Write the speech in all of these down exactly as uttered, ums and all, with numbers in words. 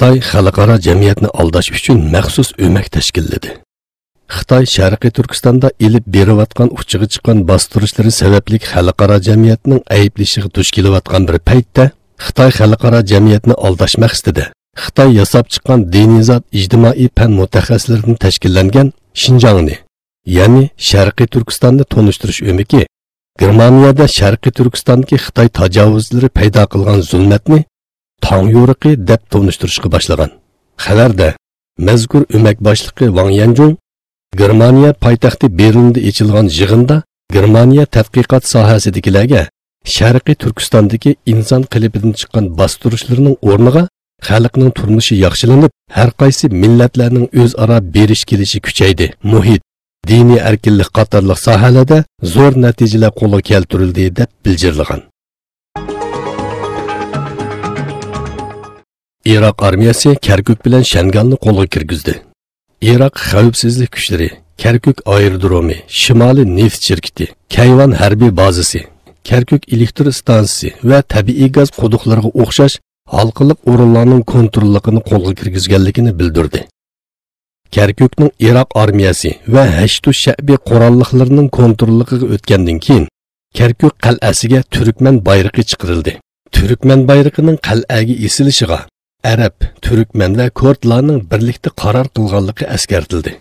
خىتاي خەلقئارا جەمئىيەتنى ئالداش ئۈچۈن مەخسۇس ئۆمەك تەشكىللىدى. خىتاي شەرقىي تۈركىستاندا ئېلىپ بېرىۋاتقان ئۇچىغا چىققان باستۇرۇشلىرى سەۋەبلىك خەلقئارا جەمئىيەتنىڭ ئەيىبلىشىگە دۇچ كېلىۋاتقان بىر پەيتتە، خىتاي خەلقئارا جەمئىيەتنى ئالداش مەقسىتىدە خىتاي ياساپ چىققان دىنىزات ئىجتىمائىي پەن مۇتەخەسسىسلىرىدىن تەشكىللەنگەن شىنجاڭنى، يەنى شەرقىي تۈركىستاننى تونۇشتۇرۇش ئۆمىكى گېرمانىيەدە شەرقىي تۈركىستاندىكى خىتاي تاجاۋۇزچىلىرى پەيدا قىلغان زۇلمەتنى تاڭ يورۇقى دەپ تونۇشتۇرۇشقا باشلىغان. خەۋەردە، مەزكۇر ئۆمەك باشلىقى ۋاڭ يەنجۇڭ گېرمانىيە پايتەختى بېرلىندا ئېچىلغان يىغىندا گېرمانىيە تەتقىقات ساھەسىدىكىلەرگە شەرقىي تۈركىستاندىكى ئىنسان قېلىپىدىن چىققان باستۇرۇشلىرىنىڭ ئورنىغا خەلقنىڭ تۇرمۇشى ياخشىلىنىپ، ھەر قايسى مىللەتلەرنىڭ ئۆزئارا بېرىش كېلىشى كۈچەيدى، مۇھىت، دىنىي ئەركىنلىك قاتارلىق ساھەلەردە زور نەتىجىلەر قولغا كەلتۈرۈلدى، دەپ بىلجىرلىغان. ئىراق ئارمىيەسى كەركۇك بىلەن شەنگالنى قولغا كىرگۈزدى. ئىراق خەۋپسىزلىك كۈچلىرى كەركۇك ئايرودرومى، شىمالىي نېفىت شىركىتى، كەيۋان ھەربىي بازىسى، كەركۇك ئېلېكتر ئىستانسىسى ۋە تەبىئىي گاز قۇدۇقلىرىغا ئوخشاش ھالقىلىق ئورۇنلارنىڭ كونتروللۇقىنى قولغا كىرگۈزگەنلىكىنى بىلدۈردى. كەركۇكنىڭ ئىراق ئارمىيەسى ۋە ھەشدۇ شەئبى قوراللىقلىرىنىڭ كونتروللۇقىغا ئۆتكەندىن كېيىن، كەركۇك قەلئەسىگە تۈركمەن بايرىقى چىقىرىلدى. تۈركمەن بايرىقىنىڭ قەلئەگە ئېسىلىشىغا ئەرەب، تۈركمەن ۋە كۇردلارنىڭ بىرلىكتە قارار قىلغانلىقى ئەسكەرتىلدى.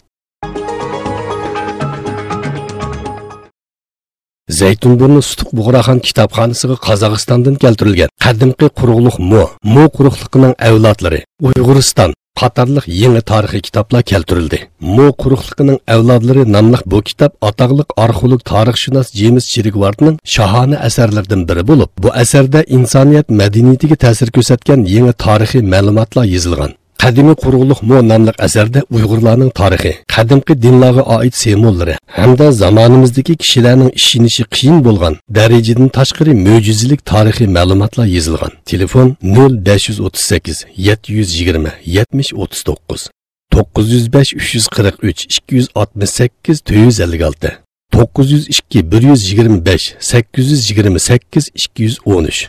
زەيتۇنبۇرنى سۇتۇق بۇغراخان كىتابخانىسىغا قازاقىستاندىن كەلتۈرۈلگەن قەدىمكى قۇرۇقلۇق مو، مو قۇرۇقلۇقىنىڭ ئەۋلادلىرى، ئۇيغۇرىستان قاتارلىق يېڭى تارىخىي كىتابلار كەلتۈرۈلدى. مو قۇرۇقلۇقىنىڭ ئەۋلادلىرى ناملىق بۇ كىتاب ئاتاقلىق ئارخېئولوگ تارىخشۇناس جېيمىس چېرىگۋاردنىڭ شاھانە ئەسەرلىرىدىن بىرى بولۇپ، بۇ ئەسەردە ئىنسانىيەت مەدەنىيىتىگە تەسىر كۆرسەتكەن يېڭى تارىخىي مەلۇماتلار يېزىلغان. قەدىمىي قۇرۇقلۇق مو ناملىق ئەسەردە ئۇيغۇرلارنىڭ تارىخى، قەدىمكى دىنلارغا ئائىت سىمۋوللىرى ھەمدە زامانىمىزدىكى كىشىلەرنىڭ ئىشىنىشى قىيىن بولغان دەرىجىدىن تاشقىرى مۆجىزىلىك تارىخىي مەلۇماتلار يېزىلغان. تېلېفون: نۆل بەش يۈز ئوتتۇز سەككىز، يەتتە يۈز يىگىرمە، يەتمىش ئوتتۇز توققۇز، توققۇز يۈز بەش، ئۈچ يۈز قىرىق ئۈچ، ئىككى يۈز ئاتمىش سەككىز، تۆت يۈز ئەللىك ئالتە، توققۇز يۈز ئىككى، بىر يۈز يىگىرمە بەش، سەككىز يۈز يىگىرمە سەككىز، ئىككى يۈز ئون ئۈچ.